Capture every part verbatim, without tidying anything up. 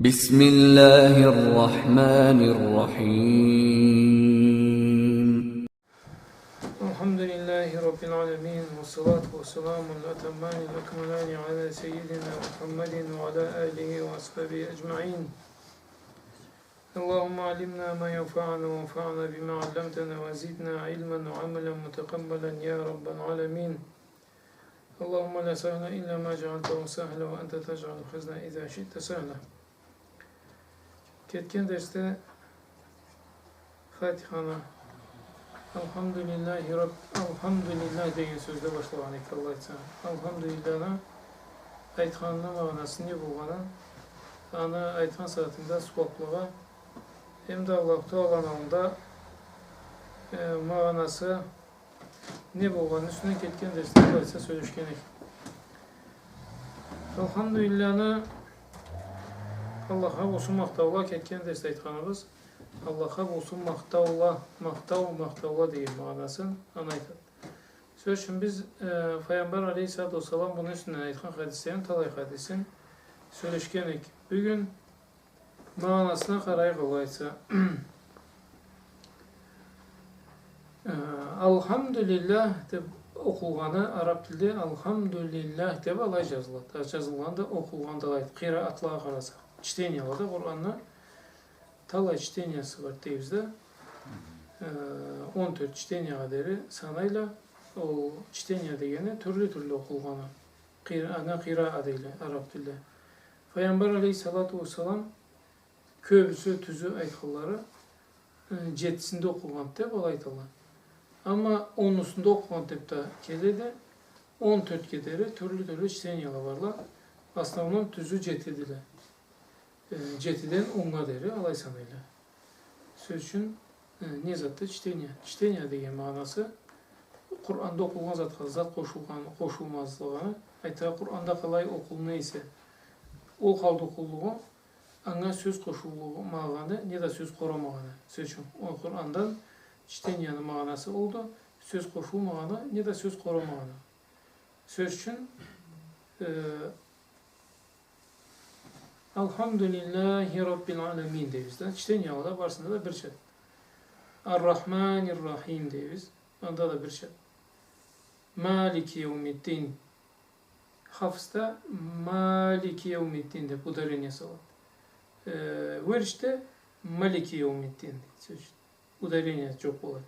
بسم الله الرحمن الرحيم. الحمد لله رب العالمين، والصلاة والسلام الأتمان الأكملان على سيدنا محمد وعلى آله وأصحابه أجمعين. اللهم علمنا ما ينفعنا وانفعنا بما علمتنا وزدنا علما وعملا متقبلا يا رب العالمين. اللهم لا سهل إلا ما جعلته سهلا وأنت تجعل الحزن إذا شئت سهلا. Кетген дерсде Фатиханы «Алхамдулиллахи Раб-, Алхамдулиллах» деген сёзден башлагъан эдик, Аллах айтса. Алхамдулиллахны айтханны магъанасы не болгъанын, аны айтхан сагъатында сууаблыгъы, эм да Аллаху Тааланы аллында, э, магъанасы не болгъанын юсюнден кетген дерсде былайса сёлешген эдик. Алхамдулиллахны Аллахха болсун махтаула, кетген дерсде айтханыбыз, Аллахха болсун махтаула, махтау, махтаула деген магъанасын аны айтады. Сёз ючюн биз, э, Файгъамбар алейхиссалату уассалам муну юсюнден айтхан хадислени, талай хадисин сёлешген эдик. Бюгюн магъанасына къарайыкъ, алай айтса. Э, «Алхамдулиллах» деп окъулгъаны араб тилде «Алхамдулиллах» деп алай джазылады. А, джазылгъаны да, окъулгъаны да алайды. Къираатлагъа къарасакъ, чтениелада Къуранны талай чтениясы бар дейбиз да. Э, он тёрт чтениягъа дери санайла. Ол чтения дегени тюрлю-тюрлю окъулгъаны. Къир-, анга къираа дейдиле араб тилде. Файгъамбар алейхиссалату уассалам кёбюсю, тюзю айтханлары, э, джетисинде окъулгъан деп алай айталла. Амма онусунда окъулгъан деп да келеди. Он тёртге дери тюрлю-тюрлю чтениела барла. Основном тюзю джетидиле. Э, джетиден оннга дери алай санайла. Сёз ючюн, э, не затды чтения? Чтения деген магъанасы Къуранда окъулгъан затха зат къошулгъан, къошулмазлыгъы, айтайыкъ, Къуранда къалай окъулуна эсе, ол халда окъуллугъу, анга сёз къошулмагъаны, не да сёз къорамагъаны. Сёз ючюн, ол Къурандан чтенияны магъанасы олду, сёз къошулмагъаны, не да сёз къорамагъаны. Сёз ючюн, э, «Алхамдулиллахи Раббил Аламин» дейбиз да. Чтениелада барысында да бирча. «Ар-Рахманир-Рахим» дейбиз. Анда да бирча. «Малики яумиддин». Хафсда «Малики яумиддин» деп ударение салады. Э, Варшда «Малики яумиддин» дейди, сёз ючюн. Ударение джокъ болады.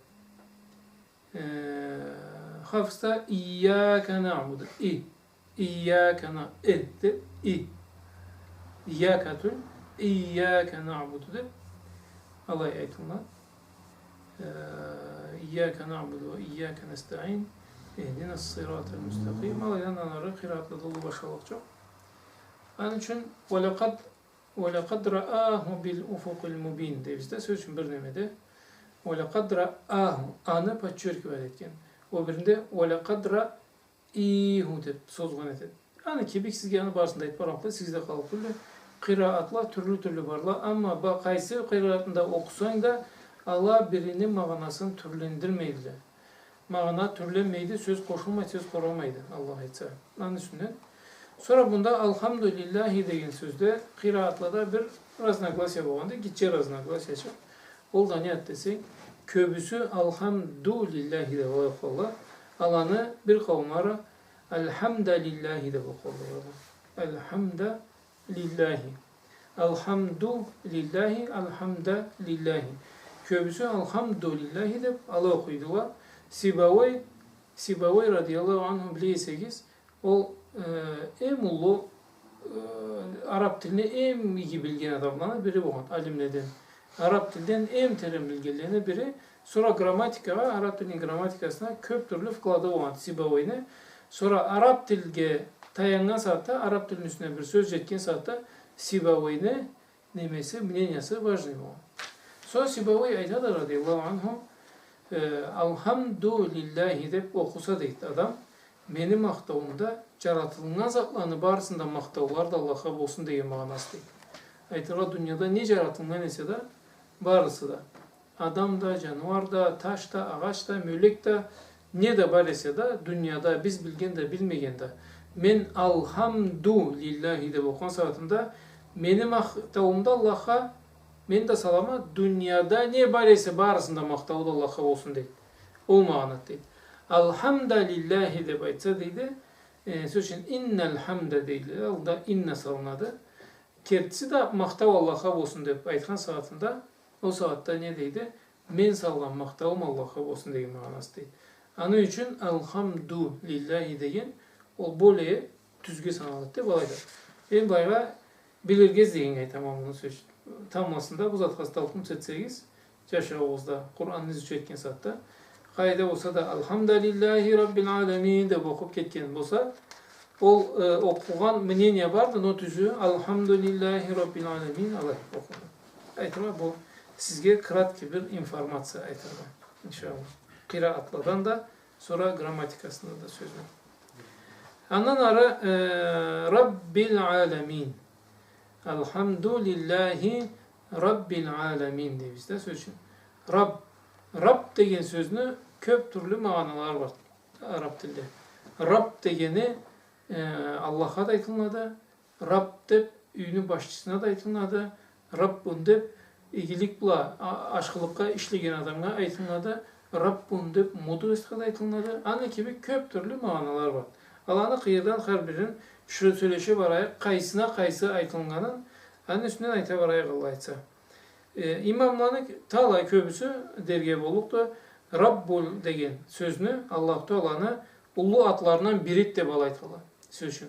Э, Хафсда «Ийяка наъбуду». И. «Ийяка на-», и деп, и. «Ийяка» тюл, «Ийяка наъбуду» деп. Алай айтылады. Э, «Ийяка наъбуду ва ийяка настаъин. Ихдина ссыратал мустакъим». Алайдан ары къираатлада уллу башхалыкъ джокъ. Аны ючюн «Ва лакъад, ва лакъад рааху бил уфукъил мубин» дейбиз да, сёз ючюн, бир немеде. «Ва лакъад рааху», аны подчёркивать этген. Ол биринде «Ва лакъад раиху» деп созгъан этеди. Аны кибик сизге аны барысын да айтып барамыз, сизде къалып тюлдю. Къираатла тюрлю-тюрлю барла, амма ба-, къайсы къираатында окъусанг да, ала бирини магъанасын тюрлендирмейдиле. Магъана тюрленмейди, сёз къошулмайды, сёз къорамайды, Аллах айтса. Аны юсюнден. Сора мында «Алхамдулиллахи» деген сёзде къираатлада бир разногласия болгъанды, гитче разногласиячыкъ. Ол да не зат десенг, кёбюсю «Алхамдулиллахи» деп алай окъуйла. Аланы бир къауумлары «Алхамдалиллахи» деп окъуйла. Алхамда лиллахи. Алхамду лиллахи, алхамда лиллахи. Кёбюсю алхамду лиллахи деп алай окъуйдула. Сибавой, Сибавой радияллаху анху, биле эсегиз, ол, э, эм уллу, э, араб тилни эм иги билген адамланы бири болгъан, алимледен. Араб тилден эм терен билгенлени бири. Сора грамматикагъа, араб тилни грамматикасына кёп тюрлю вклады болгъан Сибавойну. Сора араб тилге таяннган сагъатда, араб тилни юсюне бир сёз джетген сагъатда Сибавойну немеси, мнениясы важный болгъан. Сора Сибавой айтады, радияллаху анху, э, «Алхамду лиллахи» деп окъуса, дейди, адам, мени махтауумда джаратылгъан затланы барысында махтаулары да Аллахха болсун деген магъанасы, дейди. Айтыргъа, дунияда не джаратылгъан эсе да, барысы да. Адам да, джаныуар да, таш да, агъач да, мёлек да, не да бар эсе да, дунияда биз билген да, билмеген да. Мен «Алхамду лиллахи» деп окъугъан сагъатымда, Мени махтауум да Аллахха, мен да салама, дунияда не бар эсе, барысында махтау да Аллахха болсун, дейди. Ол магъанады, дейди. Алхамда лиллахи деп айтса, дейди, э, сёз ючюн, иннал хамда, дейди. Алда инна салынады. Кертиси да махтау Аллахха болсун деп айтхан сагъатында, ол сагъатда не дейди? Мен салгъан махтауум Аллахха болсун деген магъанасы, дейди. Аны ючюн алхамду лиллахи деген ол более тюзге саналады деп алайда. Эм былайгъа билирге излегеннге айтама муну, сёз ючюн. Тамбласында бу затха талпынып сетсегиз, джашауугъузда, Къуранны изучать этген сагъатда, къайда болса да, «Алхамдулиллахи Раббил аламин» деп окъуп кетген болса, ол, э, окъугъан мнение барды, но тюзю «Алхамдулиллахи Раббил аламин» алай окъуну. Айтыргъа, бу сизге краткий бир информация айтыргъа, иншаллах. Къираатладан да, сора грамматикасында да сёзню. Андан ары, э, Раббил аламин. Алхамдулиллахи Раббил аламин дейбиз да, сёз ючюн. Раб, Раб деген сёзню кёп тюрлю магъаналары бар араб тилде. Раб дегени, э, Аллахха да айтылынады, Раб деп юйню башчысына да айтылынады, Раббун деп игилик бла, а-, ашхылыкъгъа ишлеген адамгъа айтылынады, Раббун деп мудростха да айтылынады. Аны кибик кёп тюрлю магъаналары бар. Аланы къыйырдан хар бирин сё-, сёлеше барайыкъ, къайсына къайсы айтылыннганын, аны юсюнден айта барайыкъ, Аллах айтса. Э, имамланы талай кёбюсю дерге боллукъду, Раббу деген сёзню Аллаху Тааланы уллу атларындан бириди деп алай айтханла. Сёз ючюн,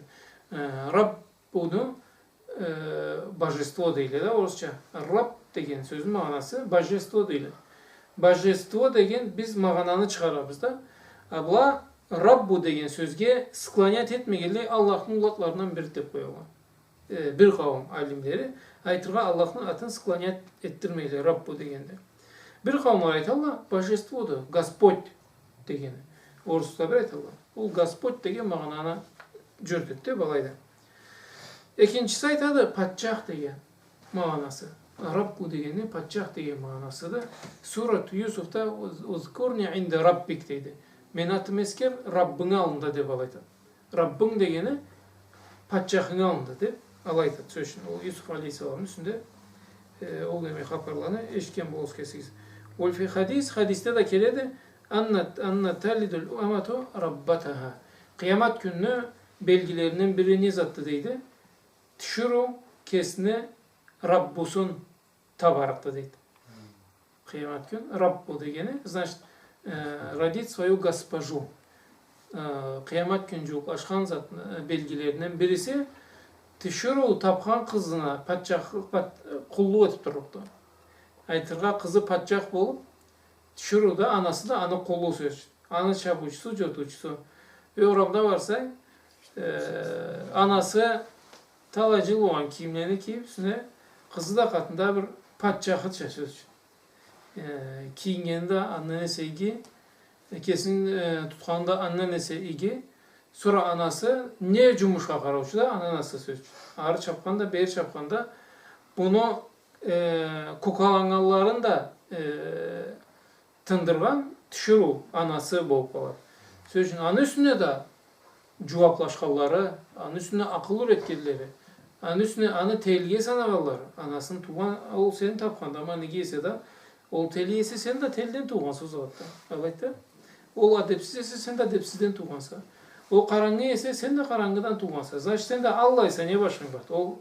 э, Раббуну, э, божество дейле да орусча. Раб деген сёзню магъанасы божество дейле. Божество деген биз магъананы чыгъарабыз да. А была Раббу деген сёзге склонять этмегенлей Аллахны уллу атларындан бириди деп къоялла. Э, бир къауум алимлери айтыргъа Аллахны атын склонять этдирмейле Раббу дегенде. Бир къауумла айталла, божестводу, Господь дегени. Орусла бир айталла. Ол Господь деген магъананы джюрютеди да былайда. Экинчиси айтады, патчах деген магъанасы. Раббу дегени патчах деген магъанасыды. Сурату Юсуфда «Уз-, узкурни инда Раббик» дейди. Мени атымы эсгер Раббынгы аллында деп алай айтады. Раббынг дегени патчахынгы аллында деп алай айтады. Сёз ючюн, ол Юсуф алейхиссаламны юсюнде, э, ол неме хапарланы эшитген болурсуз кесигиз. Ол фи хадис, хадисде да келеди, «Анна, анна талидул амату раббатаха». Къыямат кюнню белгилеринден бири не затды дейди? Тиширыу кесини Раббусун табарыкъды дейди. Къыямат кюн Раббу дегени, значит, э, родить свою госпожу. Э, къыямат кюн джууукълашхан затны, э, белгилеринден бириси, тиширыу табхан къызына патчах-, пат-, къуллукъ этип турлукъду. Айтыргъа, къызы патчах болуп, тиширыу да, анасы да аны къулу, сёз ючюн. Аны чабыучусу, джотуучусу. Э, орамда барсанг, э, анасы талай джыл болгъан кийимлени кийип, юсюне къызы да, къатында бир патчахыча, сёз ючюн. Э, кийингени да андан эсе иги, э, кесин, э, тутханы да андан эсе иги. Сора анасы не джумушха къараучу да, аны анасы, сёз ючюн. Ары чапхан да, бери чапхан да, муну, э, кукаланнганларын да, э, тындыргъан тиширыу анасы болуп къалады. Сёз ючюн, аны юсюне да джууаплашханлары, аны юсюне акъыл юретгенлери, аны юсюне аны телге санагъанлары, анасын туугъан, ол сени тапханда, ма неге эсе да, ол телге эсе, сен да телден туугъанса ол сагъатда. Алайды да, ол адепсиз эсе, сен да адепсизден туугъанса. Ол къарангы эсе, сен да къарангыдан туугъанса. Значит, сен да аллайса, не башынг барды? Ол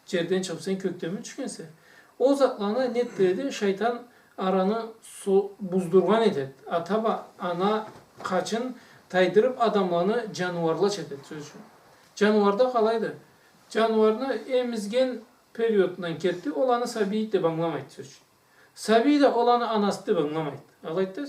джерден чыгъып, сен кёкденми тюшгенсе? Ол затланы не этеди? Шайтан араны су-, буздургъан этеди. Ата бла ана къачын тайдырып, адамланы джаныуарлача этеди, сёз ючюн. Джаныуарда къалайды. Джаныуарны эмизген периодундан кетди, ол аны сабийди деп ангыламайды, сёз ючюн. Сабий да ол аны анасы деп ангыламайды. Алайды да,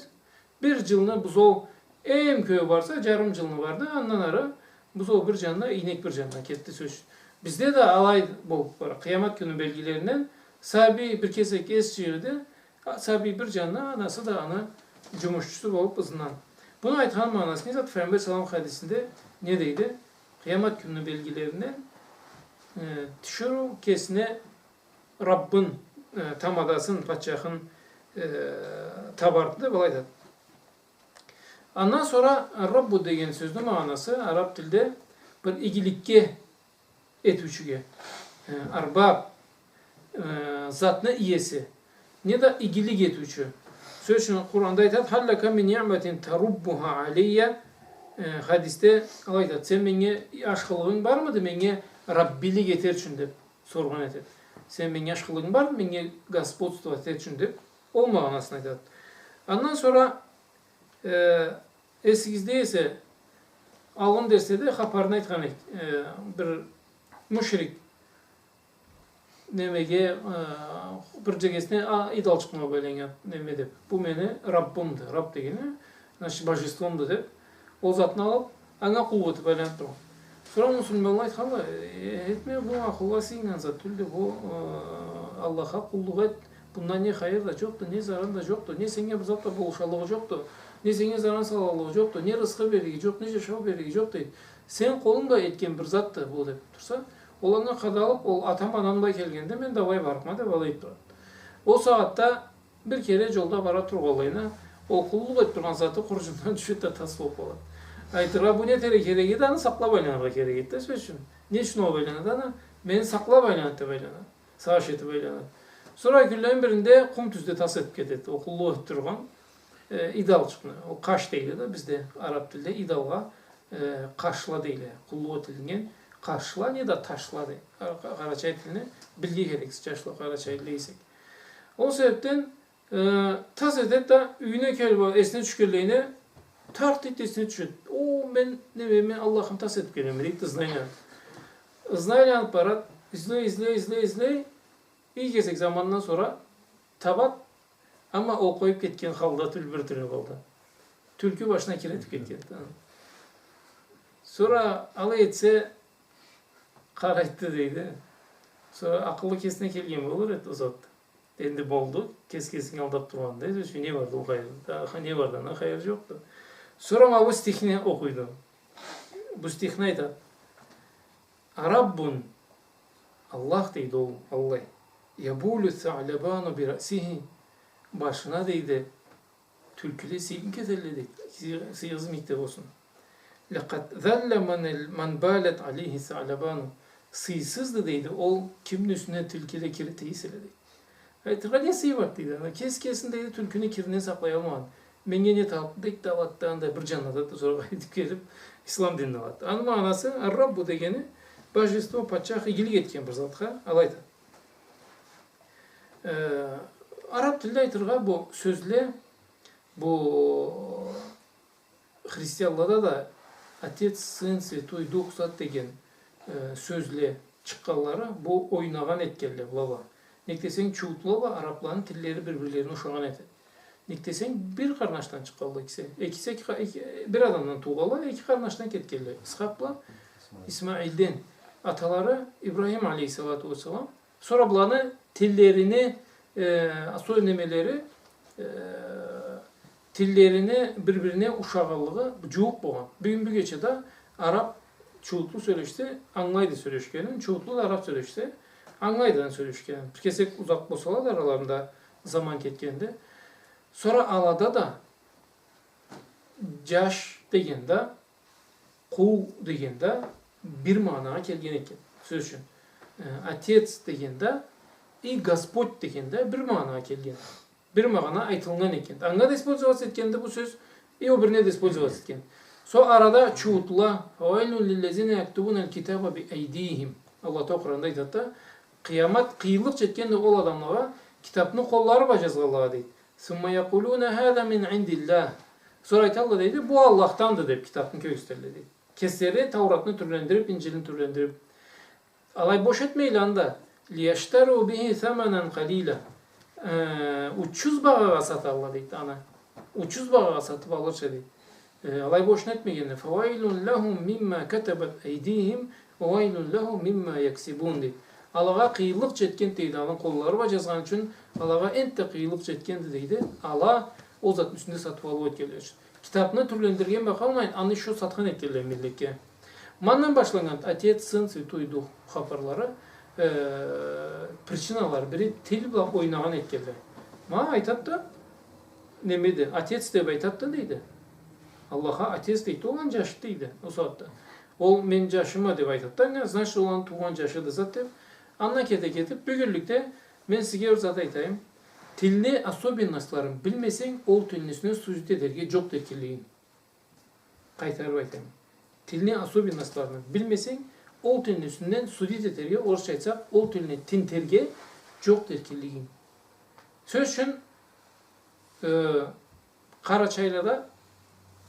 бир джылны бузоу эм кёбю барса, джарым джылны барды, андан ары бузоу бир джанына, ийнек бир джанына кетди, сёз ючюн. Бизде да алай болуп бара. Къыямат кюнню белгилеринден сабий бир кесек эс джыйырды, а, сабий бир джанына, анасы да аны джумушчусу болуп ызындан. Муну айтхан магъанасы не зат? Файгъамбар саллаллаху алейхи ва саллам хадисинде не дейди? Къыямат кюнню белгилеринден, э, тиширыу кесине Раббын, э, тамадасын, патчахын, э, табарды деп алай айтады. Андан сора Раббу деген сёзню магъанасы араб тилде бир игиликге этиучюге. э, арбаб, э, затны иеси, неда игилик этиучю. Сёз ючюн, Къуранда айтады: «Халь лака мин ниъматин таруббуха алейя», э, хадисде алай айтады: «Сен меннге ашхылыгъынг бармыды, меннге раббилик этер ючюн?» — деп соргъан этеди. «Сен меннге ашхылыгъынг бармы, меннге господство этер ючюн?» — деп, ол магъанасын айтады. Андан сора, э, эсигизде эсе, алгъын дерсде да хапарын айтхан эдик. Э, бир мушрик немеге, э, бир джегесине, а, идолчукъну бла байланнган неме деп. Бу мени Раббымды. Раб дегени, значит, божествомду деп. Ол затны алып, анга къуллукъ этип айланып тургъан. Сора муслиманла айтханла: «Э, этме, бу акъылгъа сыйыннган зат тюлдю, бу, э, Аллахха къуллукъ эт, бундан не хайыр да джокъду, не заран да джокъду, не сеннге бир зат да болушаллыгъы джокъду, не сеннге заран салаллыгъы джокъду, не рысхы берлиги джокъ, не джашау берлиги джокъ», — дейди. «Сен къолунг бла этген бир затды бу», — деп турса, ол анга къадалып: «Ол атам-анам бла келгенди, мен да алай барыкъма», — деп алай айтып турады. Ол сагъатда бир кере джолда бара тургъанлайына, ол къуллукъ этип тургъан заты къурджундан тюшеди да тас болуп къалады. Айтыргъа, бу не этерге керек эди, аны сакълап айланыргъа керек эди да, сёз ючюн. Не ючюн алып айланады аны? Мени сакълап айланады деп айланады. Сагъыш этип айланады. Сора кюнлени биринде къум тюзде тас этип кетеди ол къуллукъ этип тургъан, э, идолчукъну. Ол къаш дейле да бизде, араб тилде идолгъа, э, къашла дейле. Къуллукъ этилиннген къашла, неда ташла дей. Къа-, къа-, къарачай тилни билирге керекбиз, джашла, къарачайлы эсек. Ол себепден, э, тас этеди да, юйюне келип, эсине тюшгенлейине, тарт дейди, эсине тюшеди: «О, мен, неме, мен Аллахым тас этип келеме», — дейди, ызына айланады. Ызына айланып барады, излей, излей, излей, излей. Бир кесек замандан сора табады, амма ол къоюп кетген халда тюл, бир тюрлю халда. Тюлкю башына кир этип кетген. Сора алай этсе, къарайды, дейди. Сора акъылы кесине келген болур эди ол зат. Энди болду, кес-кесинги алдап тургъан, дейди. Сёз ючюн, не барды ол хайыр? Да, не барды, андан хайыр джокъду. Сора ма бу стихни окъуйду. Бу стихни айтады. «Араббун», Аллах, дейди ол, аллай. «Ябулю саълабану би раъсихи». Башына, дейди, тюлкюле сыйын кетелле, дейди. Сый-, сыйыгъыз мийикде болсун. «Лакъад залла ман, ман балат алейхи саълабану». Сыйсызды, дейди, ол кимни юсюне тюлкюле кир эте эселе, дейди. Айтыргъа не сыйы барды, дейди. Ана кес-кесин, дейди, тюлкюню киринден сакълаялмагъан. Меннге не талпынды, дейди, алады да, анда бир джаннатады да, сора къайтып келип, ислам динин алады. Аны магъанасы, ар-Раббу дегени, божество, патчах, игилик этген бир затха, алайды. Э, араб тилде айтыргъа, бу сёзле, бу христианлада да Отец, Сын, Святой Дух зат деген, э, сёзле чыкъгъанлары, бу ойнагъан этгенле была бла. Нек десенг, чуутла бла арабланы тиллери бир-бирлерине ушагъан этеди. Нек десенг, бир къарнашдан чыкъгъанла экиси. Экиси эки къа-, эки, бир адамдан туугъанла, эки къарнашдан кетгенле. Исхакъ бла Исмаилден. Аталары Ибрахим алейхиссалату уассалам. Сора буланы тиллерини, э, особенно немелери, э, тиллерини бир-бирине ушагъанлыгъы джууукъ болгъан. Бюгюн бюгече да араб чууутлу сёлешсе, ангылайды сёлешгенин, чууутлу да араб сёлешсе, ангылайды аны сёлешгенин. Бир кесек узакъ болсала да араларында заман кетгенде. Сора алада да джаш деген да, къул деген да бир магъанагъа келген экен. Сёз ючюн, э, отец деген да и Господь деген да бир магъанагъа келген. Бир магъана айтылгъан экен. Анга да использоваться этгенди бу сёз, и ол бирине да использоваться этген. Сора арада чуутла, «Фавайлун лиллязина яктубуналь китаба би айдихим». Аллах Тааля Къуранда айтады да, къыямат къыйынлыкъ джетгенди ол адамлагъа, китапны къоллары бла джазгъанлагъа, дейди. «Сумма якъулуна хаза мин индиллях». Сора айталла, дейди, бу Аллахданды деп, китапны кёргюзтелле, дейди. Кеслери Тауратны тюрлендирип, Инджилни тюрлендирип. Алай бош этмейле анда. «Лияштару бихи саманан къалиля». Э, учуз багъагъа саталла, дейди, аны. Учуз багъагъа сатып алырча, дейди. Э, алай бошуна этмегенле. «Фавайлун лахум мимма катабат айдихим, ва вайлун лахум мимма яксибун», дейди. Алагъа къыйынлыкъ джетген, дейди, аланы къоллары бла джазгъаны ючюн алагъа энтда къыйынлыкъ джетгенди, дейди. Ала ол затны юсюнде сатып алыу этгенле ючюн. Китапны тюрлендирген бла къалмайын, аны ещё сатхан этгенле миллетге. Мандан башланнган Отец, Сын, Святой Дух хапарлары, э, причиналары бири тил бла ойнагъан этгенле. Ма айтады да, немеди, отец деп айтады да, дейди. Аллахха отец дейди, ол аны джашы дейди, ол сагъатда. Ол мен джашыма деп айтады да, не, значит, ол аны туугъан джашыды зат деп. Андан кете кетип, бюгюнлюкде мен сизге бир зат айтайым. Тилни особенностларын билмесенг, ол тилни юсюне судить этерге джокъду эркинлигинг. Къайтарып айтайым. Тилни особенностларын билмесенг, ол тилни юсюнден судить этерге, орусча айтсакъ, ол тилни тинтерге джокъду эркинлигинг. Сёз ючюн, э, къарачайлыда,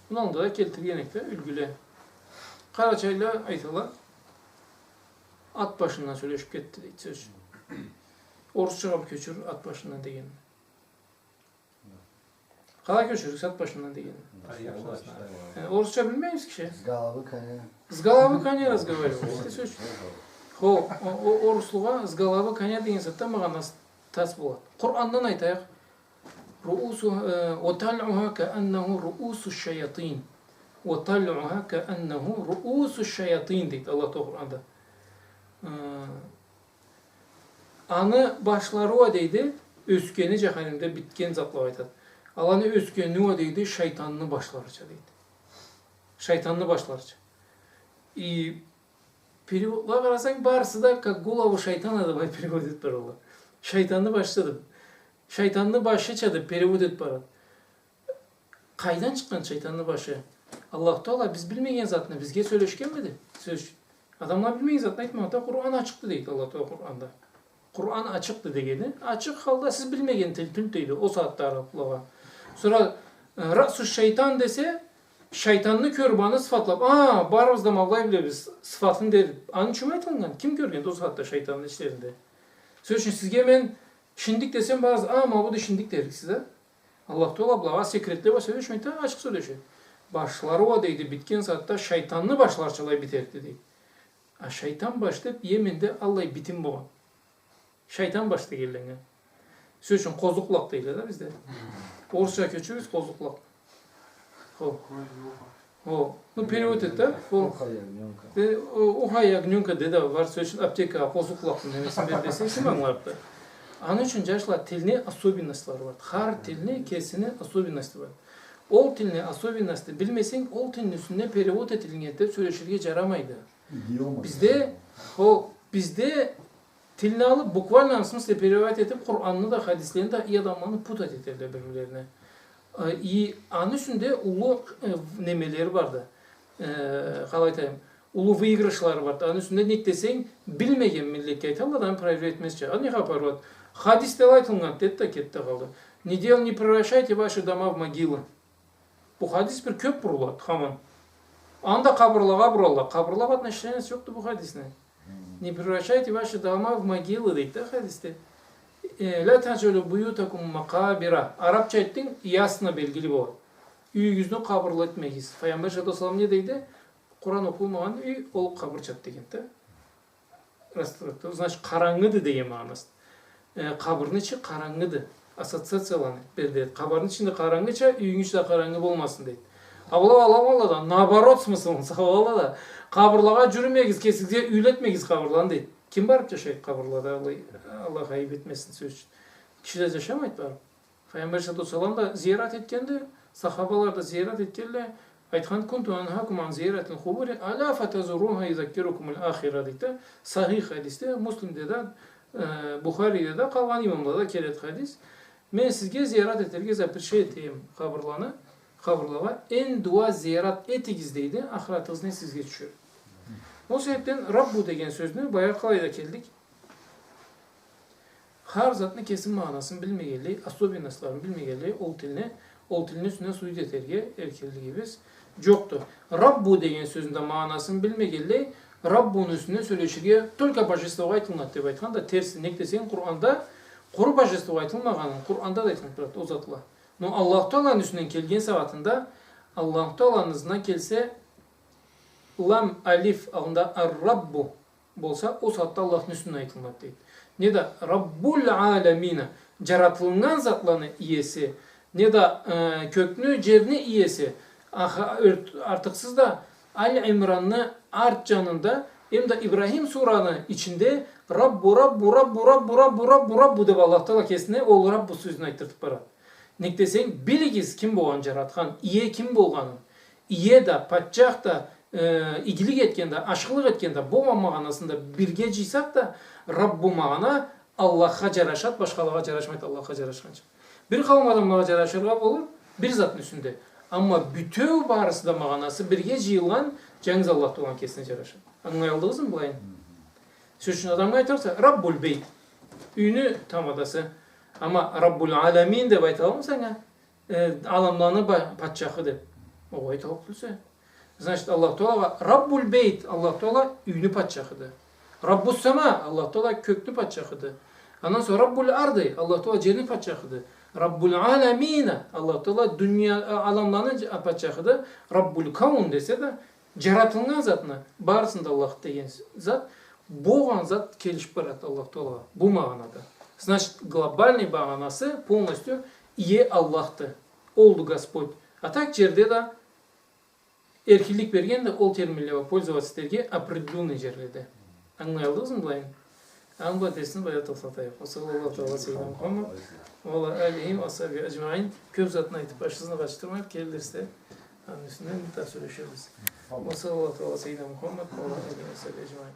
муну аллында да келтирген эдик да, юлгюле. Къарачайлыла айталла, ат башындан сёлешип кетди, дейди, сёз ючюн. Орусчагъа бир кёчюр ат башындан дегенни. Къалай кёчюрюрсюз ат башындан дегенни? Э, орусча билмеймиз киши. С головы коня. С головы коня разговаривал. Сёз ючюн. Хо, о, о, оруслугъа с головы коня деген затда магъанасы тас болады. Къурандан айтайыкъ. رؤوسها، э, وطلعها كأنه رؤوس الشياطين. وطلعها كأنه رؤوس الشياطين, дейди Аллах Тааля Къуранда. Э, аны башлары уа, дейди, ёсгени, джаханимде битген затлагъа айтады. Аланы ёсгени уа, дейди, шайтанны башларыча, дейди. Шайтанны башларыча. И переводлагъа къарасанг, барысы да как голову шайтана деп перевод этип баралла. Шайтанны башча деп. Шайтанны башыча деп перевод этип барады. Къайдан чыкъгъан шайтанны башы? Аллаху Тааля биз билмеген затны бизге сёлешгенмиди? Сёз ючюн. Адамла билмеген затны айтмагъанды. Къуран ачыкъды, дейди Аллах Тааля Къуранда. Къуран ачыкъды дегени, ачыкъ халда сиз билмеген тил тюлдю, дейди, ол сагъатда араплагъа. Сора, э, رأس الشيطان десе, шайтанны кёрюп, аны сыфатлап, а, барыбыз да ма былай билебиз сыфатын дерик. Аны ючюн айтылгъан, ким кёргенди ол сагъатда шайтанны ичлеринде? Сёз ючюн, сизге мен шиндик десем, барыгъыз, а, ма бу да шиндик дериксиз, а? Аллах Тааля былагъа секретле бла сёлешмейди, ачыкъ сёлешеди. Башлары уа, дейди, битген сагъатда шайтанны башларычалай битерикди, дейди. А шайтан баш деп Йеменде аллай битим болгъан. Шайтан баш дегенлеге. Сёз ючюн, къозукълакъ дейле да бизде. Орусча кёчюрюрсюз къозукълакъ. Хо. Хо. Ну, перевод эт да. Хо. Ухо ягнёнка. Э, о, ухо ягнёнка деди, бар, сёз ючюн, аптекагъа къозукълакъны немесин бер десе, ким ангыларыкъды? Аны ючюн, джашла, тилни особенностлары бар. Хар тилни кесини особенности бар. Ол тилни особенностин билмесенг, ол тилни юсюнде перевод этилген деп сёлеширге джарамайды. Идиома. Бизде, хо, бизде тилни алып, буквальном смысле переводить этип, Къуранны да, хадислени да, и адамланы путать этелле бир-бирлерине. Э, и аны юсюнде уллу, э, немелери барды. Э, къалай айтайым, уллу выигрышлары барды. Аны юсюнде, нек десенг, билмеген миллетге айталла да, аны проверять этмезча. А не хапар барды? Хадисде алай айтылгъан, деди да, кетди да къалды. Не дел-, не превращайте ваши дома в могилы. Бу хадис бир кёп бурулады, хаман. Анда къабырлагъа буралла. Къабырлагъа отношениясы джокъду бу хадисни. Не превращайте ваши дома в могилы, дейди да хадисде. Э, لا تجعلوا بيوتكم مقابر. Арапча айтдынг, ясно белгили болады. Юйюгюзню къабырла этмегиз. Файгъамбар саллаллаху алейхи ва саллам не дейди? Къуран окъулмагъан юй, ол къабырчады дегенди да. Растрата, значит, къарангыды деген магъанасы. Э, къабырны ичи къарангыды. Ассоциацияланы берди. Къабырны ичинде къарангыча, юйюнгю ичи да къарангы болмасын, дейди. А была аламалла да, наоборот смыслын салалла да, къабырлагъа джюрюмегиз, кесигизге юйлетмегиз къабырланы, дейди. Ким барып джашайды къабырлада, Аллах, Аллах айып этмесин, сёз ючюн. Киши да джашамайды барып. Файгъамбар саллаллаху алейхи ва саллам да зиярат этгенди, сахабала да зиярат этгенле, айтхан: كنت أنهاكم عن زيارة القبور ألا فتزوروها يذكركم الآخرة, дейди да. Сахих хадисде, Муслимде да, э, Бухариде да, къалгъан имамлада да келеди хадис. Мен сизге зиярат этерге запрещать этеме къабырланы, къабырлагъа, энди уа зиярат этигиз, дейди, ахыратыгъызны эсигизге тюшюрюп. Ол себепден Раббу деген сёзню, баягъы къалай да келдик, хар затны кесини магъанасын билмегенлей, особенностларын билмегенлей, ол тилни, ол тилни юсюне судить этерге эркинлигибиз джокъду. Раббу деген сёзню да магъанасын билмегенлей, Раббуну юсюне сёлеширге только божествогъа айтылынады деп айтхан да терс. Нек десенг, Къуранда къуру божествогъа айтылмагъанын, Къуранда да айтылыныб турады ол затла. Но Аллаху Тааланы юсюнден келген сагъатында, Аллаху Тааланы ызына келсе, лам, алиф аллында ар-Раббу болса, ол сагъатда Аллахны юсюнден айтылынады, дейди. Неда Раббул аламина, джаратылыннган затланы иеси, неда, э, кёкню, джерни иеси, аха-, ёрт-, артыкъсыз да Али Имранны арт джанында, эмда Ибрахим сураны ичинде Раббу, Раббу, Раббу деб Аллах Таала кесине ол Раббу сёзню айтдыртыб барады. Нек десенг, билигиз ким болгъанын, джаратхан ие ким болгъанын. Ие да, патчах да, э, игилик этгенде, ашхылыкъ этгенде, болгъан магъанасында бирге джыйсакъ да, Раббу магъана Аллахха джарашады, башхалагъа джарашмайды, Аллахха джарашханча. Бир къауум адамлагъа джарашыргъа болур бир затны юсюнде. Амма бютеу барысы да магъанасы бирге джыйылгъан джангыз Аллах Тааланы кесине джарашады. Ангылай алдыгъызмы былайын? Сёз ючюн, адамгъа айтырса, Раббуль бейт, юйню тамадасы. Амма Раббуль аламин деб айталмыса анга, э, аламланы ба-, патчахы деб. Огъай, айталлыкъ тюлсе. Значит, Аллах Таалагъа Раббуль бейт, Аллах Таала юйню патчахыды. Раббус сама, Аллах Таала кёкню патчахыды. Андан сора Раббуль арды, Аллах Таала джерни патчахыды. Раббуль аламина, Аллах Таала дуния, а, аламланы дж-, а, патчахыды. Раббуль каун десе да, джаратылгъан затны, барысында Аллах деген зат, болгъан зат келишиб барады Аллах Таалагъа. Бу магъанада. Значит, глобальный магъанасы полностью Ие Аллахды. Олду Господь. А так джерде да эркинлик бергенди ол терминле бла пользоваться этерге определённый джерледе. Ангылай алдыгъызмы былайын? Аны бла дерсни былайда тохтатайыкъ. Ва саллаллаху таала ала сайидина Мухаммад ва ала алихи ва асхабихи аджмаин. Кёб затны айтыб, башыгъызны къатышдырмайыкъ, келир дерсде аны юсюнден да сёлеширбиз. Ва саллаллаху таала ала сайидина Мухаммад ва ала алихи ва асхабихи аджмаин.